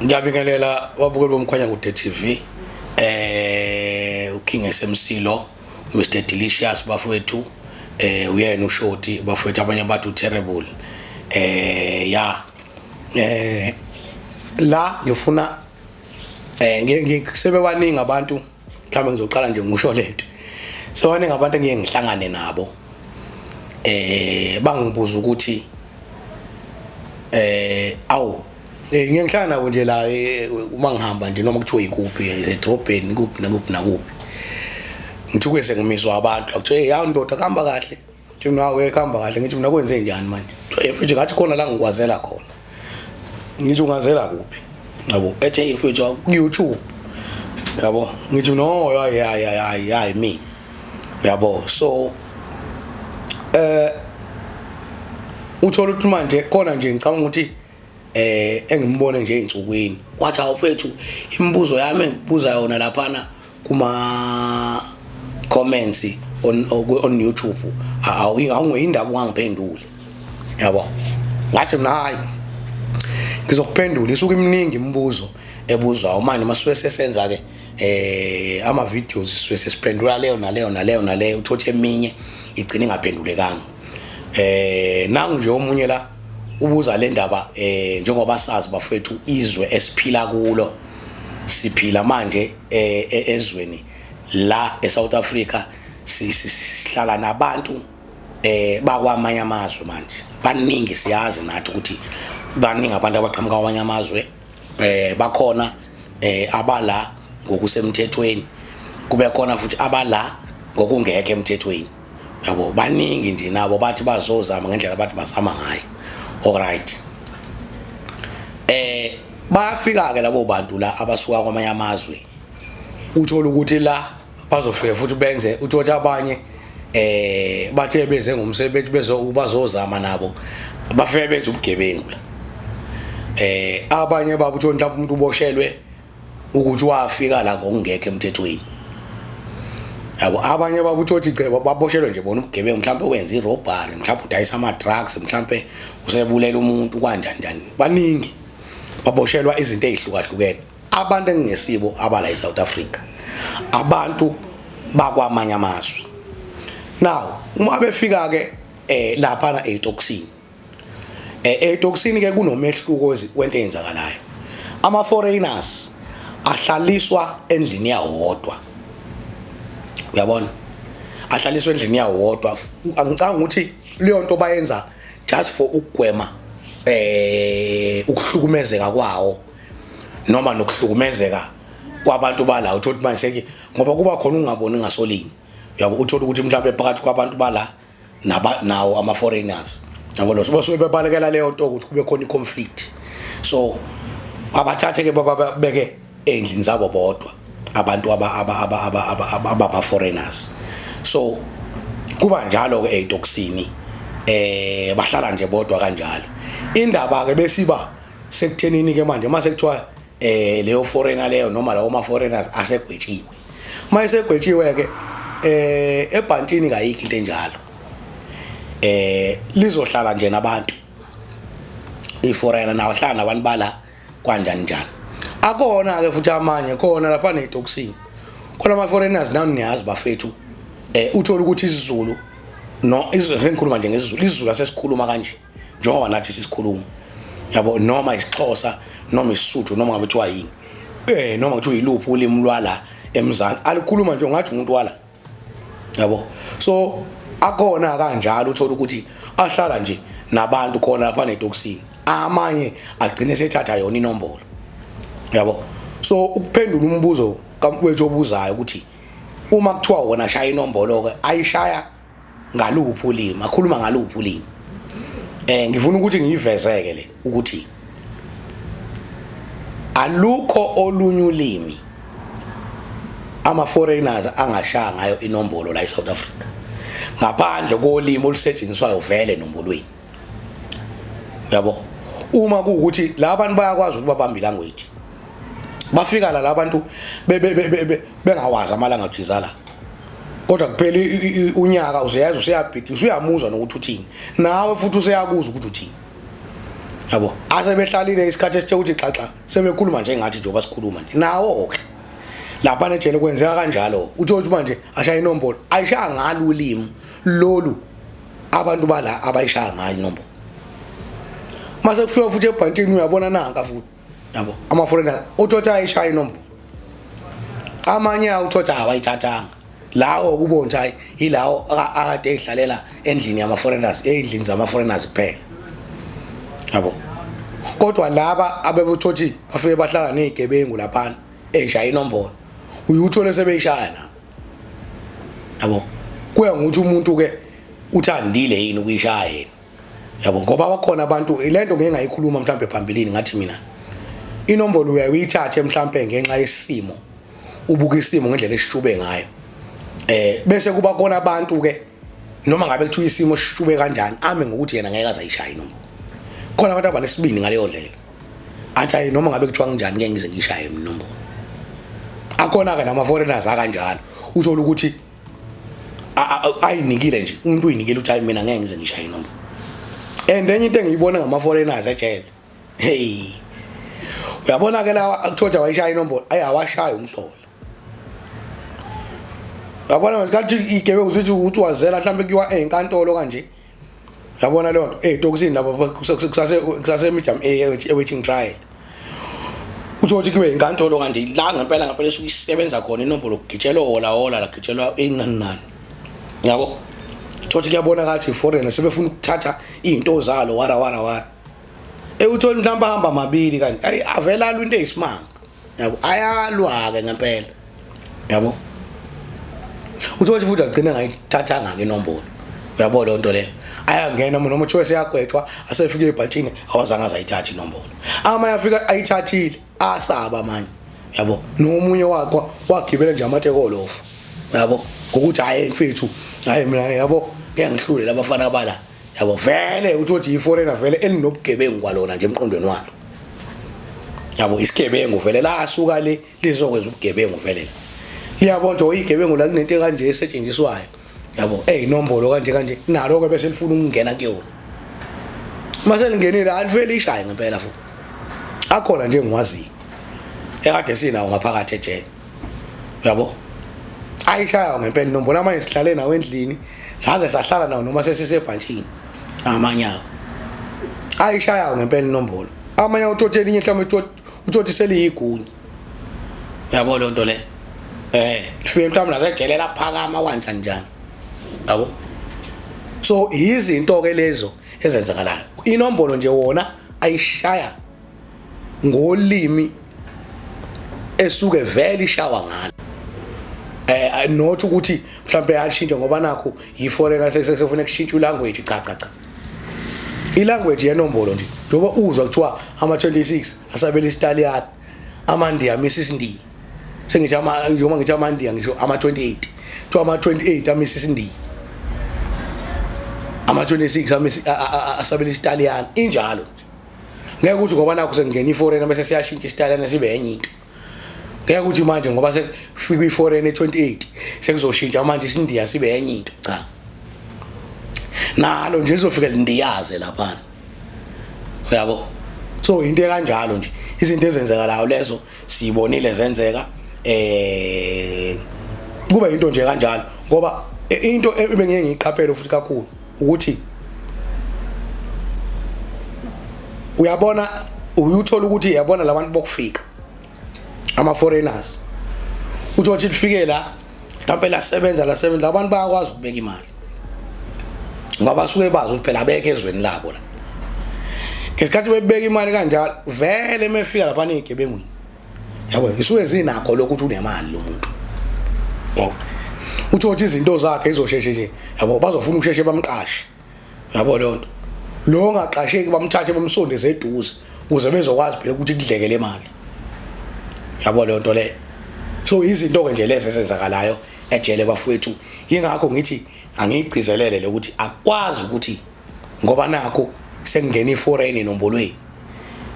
Ngiyabingelela babukeli bomkhwanya kude TV. uKing SMC lo, Mr Delicious bafowethu, uyena uShoti bafowethu, abanye bathi uTerrible. Ya. La ngifuna ngisebebaningi abantu, mhlawumbe ngizoqala nje ngisho lento. Sebaningi abantu engiye ngihlangane nabo. Bangibuza ukuthi awu ngiye ngihlangana nabo nje la, uma ngihamba nje noma kuthiwa ikuphi, edrobheni, kuphi nakuphi nakuphi. Ngithuke sengimiswa abantu, kuthiwa, "Hey, yawu ndoda, kuhamba kahle?" Ngithi mina, "We, kuhamba kahle." Ngithi mina, "Kwenze njani manje?" Kuthiwa, "Hey mfethu, ngathi khona la ngikwazela khona." Ngithi, "Ungazela kuphi?" Yabo, ethe, "Hey mfethu, ku YouTube." Yabo, ngithi, "No, hayi hayi hayi hayi mina." Yabo, so uthola ukuthi manje khona nje ngicabanga ukuthi engimbone nje einsukwini, kwathi, "Awu mfethu, imibuzo yami engikubuza yona laphana kuma comments on YouTube, awungeyindaba ungangiphenduli." Yabo, ngathi mina, "Hayi, ngizokuphendula." Isuke iminingi imibuzo ebuzwayo manje, masuke sesenza ke ama videos, sisuke sesiphendula leyo naleyo naleyo naleyo, uthothi eminye igcina ingaphendulekanga. Nangu nje omunye la ubuza le ndaba. Njengoba sazi bafethu, izwe esiphila kulo, siphila manje ezweni la eSouth Africa, sihlala nabantu bakwamanye amazwe. Manje baningi, siyazi nathi ukuthi baningi abantu abaqhamuka kwamanye amazwe. Bakhona abala ngokusemthethweni, kube khona futhi abala ngokungekho emthethweni. Yabo, baningi nje nabo, bathi bazozama ngendlela bathi bazama ngayo. Alright, bayafika ke labo bantu la abasuka kwamanye amazwe, uthola ukuthi la bazofika futhi benze, uthola abanye bathe beze ngomsebenzi, bezo bazozama nabo, bafike benze ubugebengu la. Abanye babo, uthola mhlawumbe umuntu uboshelwe ukuthi wafika la ngokungekho emthethweni. Yabo, abanye babo uthothi cebo baboshelwe nje bona ubugebengu, mhlawumbe wenza irobbery, mhlawumbe udayisa ama drugs, mhlawumbe usebulela umuntu, kanjani njani. Baningi baboshelwa izinto ezihlukahlukene, abantu engingesibo abala eSouth Africa, abantu bakwamanye amazwe. Now uma befika ke lapha na etokisini, etokisini ke kunomehluko wento eyenzakalayo. Ama foreigners ahlaliswa endlini yawodwa, uyabona, ahlaliswa endlini yawodwa. Angicanga ukuthi leyo nto bayenza just for ukugwema ukuhlukumezeka kwawo noma nokuhlukumezeka kwabantu bala. Uthola manje seke ngoba kuba khona ungaboni ngasolinye. Uyabo, uthola ukuthi mhlawumbe phakathi kwabantu bala naba nawo ama foreigners, yabo, lo basuke bebalekela leyo nto ukuthi kube khona iconflict, so abathathe ke babeke endlini zabo bodwa abantu aba aba aba aba aba aba foreigners. So kuba njalo ke etokisini, bahlala nje bodwa kanjalo. Indaba ke besiba sekuthenini ke manje, mase kuthiwa leyo foreigner leyo noma lawo ma foreigners asegwetshiwe. Uma esegwetshiwe ke, ebhantini kayikho into enjalo, lizohlala nje nabantu iforeigner, nawo hlala nabantu bala kanjani njani. Akona ke futhi amanye khona lapha netokisini, khona ama foreigners nani niyazi bafethu, uthola ukuthi isiZulu, no isiZulu, ngikhuluma nje ngesiZulu, isiZulu asesikhuluma kanje njengoba nathi sisikhuluma, yabo, noma isiXhosa noma isiSuthu noma ngabe kuthiwa yini, noma kuthiwa yiluphi ulimi lwala eMzansi, alikhuluma nje ngathi umuntu wala, yabo. So akhona kanjalo, uthola ukuthi ahlala nje nabantu khona lapha netokisini, amanye agcine sethatha yona inombolo, yabo. So ukuphendula umbuzo kamfowethu obuzayo ukuthi uma kuthiwa wona shaya inombolo ke, ayishaya ngaluphi ulimi, akhuluma ngaluphi ulimi, ngifuna ukuthi ngiyivezeke le ukuthi alukho olunye ulimi ama foreigners angashaya ngayo inombolo la eSouth Africa ngaphandle kolimi olusetshenziswayo vele nombolweni. Yabo, uma kuwukuthi la bantu bayakwazi ukuthi babambe language, bafika la labantu bengawazi ama languages ala, kodwa kuphela unyaka useyazi, useyabhidi, usuyamuzwa nokuthi uthini, nawe futhi useyakuzwa ukuthi uthini. Yabo, asebehlalile isikhathi esithe ukuthi xaxa, sebekhuluma nje ngathi njengoba sikhuluma nje nawo ke lapha nejele kwenzeka kanjalo. Uthola ukuthi manje ashaya inombolo, ayishaya ngalo ulimi lolu abantu bala abayishaya ngayo inombolo. Mase kufika futhi ebhantini, uyabona nanka futhi, yabo, ama-foreigner uthothi ayishaya inombolo, amanye awuthothi awayithathanga lawo, kubona ukuthi hayi, yilawo akade ehlalela endlini yama-foreigners, ey'ndlini zama-foreigners kuphela, yabo. Kodwa laba abebuthothi bafike bahlala ney'gebengu laphana ey'shaya inombolo, uyuthole sebeyishaya nabo, yabo. Kuya ngokuthi umuntu-ke uthandile yini ukuyishaya yena, yabo, ngoba bakhona abantu lento ngeke ngayikhuluma mhlambe phambilini. Ngathi mina inombolo uyaye uyithathe mhlambe ngenxa yesimo, ubuka isimo ngendlela esishube ngayo, bese kuba khona abantu ke noma ngabe kuthiwa isimo sishube kanjani, ame ngokuthi yena ngeke azayishaya inombolo. Khona abantu abanesibindi ngaleyo ndlela, athi ayi, noma ngabe kuthiwa kanjani, ngeke ngize ngiyishaye inombolo. Akhona ke nama foreigners akanjalo, uthola ukuthi ayinikile nje umuntu, uyinikile ukuthi hayi, mina ngeke ngize ngishaye inombolo. And enye into engiyibona ngama foreigners ejele, hey, uyabona ke lawa akuthoja wayishaya inombolo, ayawashaya umhlola. Uyabona ngesikhathi igebengu ukuthi uthi wazela mhlawumbe kuyiwa enkantolo kanje, yabona leyo nto ey'tokisini lapho kusase medium awaiting trial, uthi ukuthi kube inkantolo kanje la ngempela ngempela esuke isebenza khona inombolo, kugitshelwa hola hola la, kugitshelwa inani nani, yabo. Thothi kuyabonakala ukuthi foreigner sebefuna ukuthatha izinto zalo, wara wara wara, ewutholi mhlawumbe ahamba mabili kanti ayi, avela alwa into eyisimanga, yabo, ayalwa ke ngempela, yabo. Uthole futhi agcina ngayithathanga ke inombolo, uyabo leyo nto leyo. Ayangena noma kuthiwa seyagwetshwa, asefike ebhantshini, awazange azayithatha inombolo. Amanye afika ayithathile, asaba amanye, yabo. Nomunye wakho wagibela nje amatekolofu, yabo, ngokuthi hayi mfethu, hayi mina, yabo, ngiyangihlule labafana bala, yabo. Vele uthi uthi i-foreigner vele elinobugebengu kwalona nje emqondweni walo, yabo, isigebengu vele la asuka le lizokwenza ubugebengu vele, liyabona nje oyigebengu la kunento kanje esetshenziswayo, yabo, eyinombolo kanje kanje, nalo ke bese lifuna ukungena kuyona. Mase lingenile, alivele ishaye ngempela futhi. Akhona nje engiwaziyo ekade sinawo ngaphakathi ejele, yabo, ayishaya ngempela inombolo. Amanye sihlale nawo endlini, saze sahlala nawo noma sesisebhantshini, amanye awo ayishayayo ngempela inombolo. Amanye awuthothi elinye mhlawumbe uthothi seliyigunya, uyabo leyo nto le, lifike mhlawumbe nasejele laphakama kanjani njani, yabo. So izinto ke lezo ezenzakalayo. Inombolo nje wona ayishaya ngolimi esuke vele ishawa ngalo, not ukuthi mhlawumbe yashintsha ngoba nakho yi-foreigner, sesefuna kushintsha ulanguage. Cha cha cha, ilanguage yenombolo nje, njengoba uzwa kuthiwa ama-26 asabela isitaliyani, amandiya amisa isindiya, sengisho ama, njengoba ngithi amandiya, ngisho ama-28, kuthiwa ama-28 amisa isindiya, ama-26 amisa asabela isitaliyani, injalo nje. Ngeke ukuthi ngoba nakho sekungena i-foreigner bese siyashintsha isitaliyani sibe enye into. Ngeke ukuthi manje ngoba sekufika i-foreign e-28 sekuzoshintsha manje isindiya sibe enye into. Cha, nalo nje lizofika lindiyaze laphana, uyabo. So into ekanjalo nje, izinto ezenzekalayo lezo siyibonile zenzeka, kuba into nje kanjalo. Ngoba into ebengeke ngiyiqaphele futhi kakhulu ukuthi uyabona, uyuthola ukuthi, uyabona labantu bokufika, ama foreigners, uthi othi lifike la mhlawumbe lasebenza lasebenza, labantu bayakwazi ukubeka imali ngoba basuke bazi ukuthi phela abekho ezweni labo la. Ngesikhathi bebeka imali kanjalo, vele mefika lapha nezigebengwini, yabo, isuke zinakho lokhu ukuthi unemali lo muntu, yabo, uthi othi izinto zakhe izosheshe nje, yabo, bazofuna ukusheshe bamqashe, yabo leyo nto. Lo ongaqasheki bamthathe bamsondeze eduze ukuze bezokwazi phela ukuthi kudleke le mali, yabo leyo nto leyo. So izinto ke nje lezi ezenzakalayo ejele, bafowethu, ingakho ngithi angiyigcizelele lokuthi akwazi ukuthi ngoba nakho sekungena iforeign enombolweni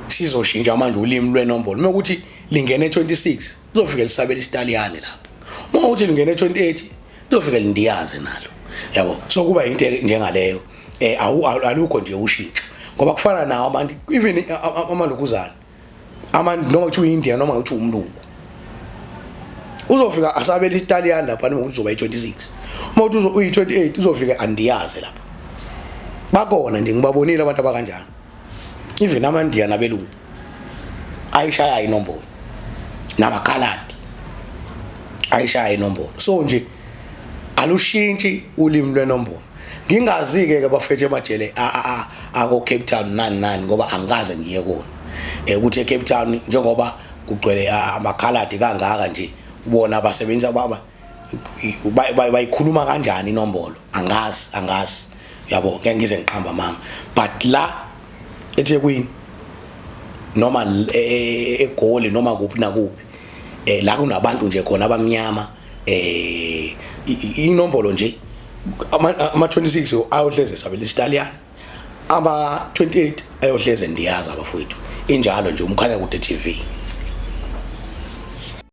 sizoshintsha manje ulimi lwenombolo. Uma ukuthi lingene 26, lizofike lisabela isitaliyane lapho. Uma ukuthi lingene 28, lizofike lindiyaze nalo, yabo. So kuba into njengaleyo, alukho nje ushintsho. Ngoba kufana nawo abantu, even amalokuzana, abantu noma kuthiwa India noma kuthiwa umlungu, uzofika asabela isiTaliyani lapha, noma uzoba i26, uma uthi uyi28 uzofika andiyaze lapha. Bakona nje, ngibabonile abantu abakanjani, even amaNdiya nabelungu ayishaya inombolo, namakhaladi ayishaya inombolo. So nje alushintshi ulimi lwenombolo. Ngingazi-ke ke bafethu emajele ako Cape Town nani nani, ngoba angikaze ngiye kona, ukuthi eCape Town njengoba kugcwele amakhaladi kangaka nje, bona basebenza baba bayikhuluma kanjani inombolo? Angazi, angazi, yabo, ngeke ngize ngiqamba amanga. But la eThekwini noma eGoli noma kuphi nakuphi, la kunabantu nje khona abamnyama, inombolo nje ama 26 ayohleze sabela isiTaliyani, ama 28 ayohleze ndiyaza, abafowethu. Injalo nje. Umkhanya Kude TV.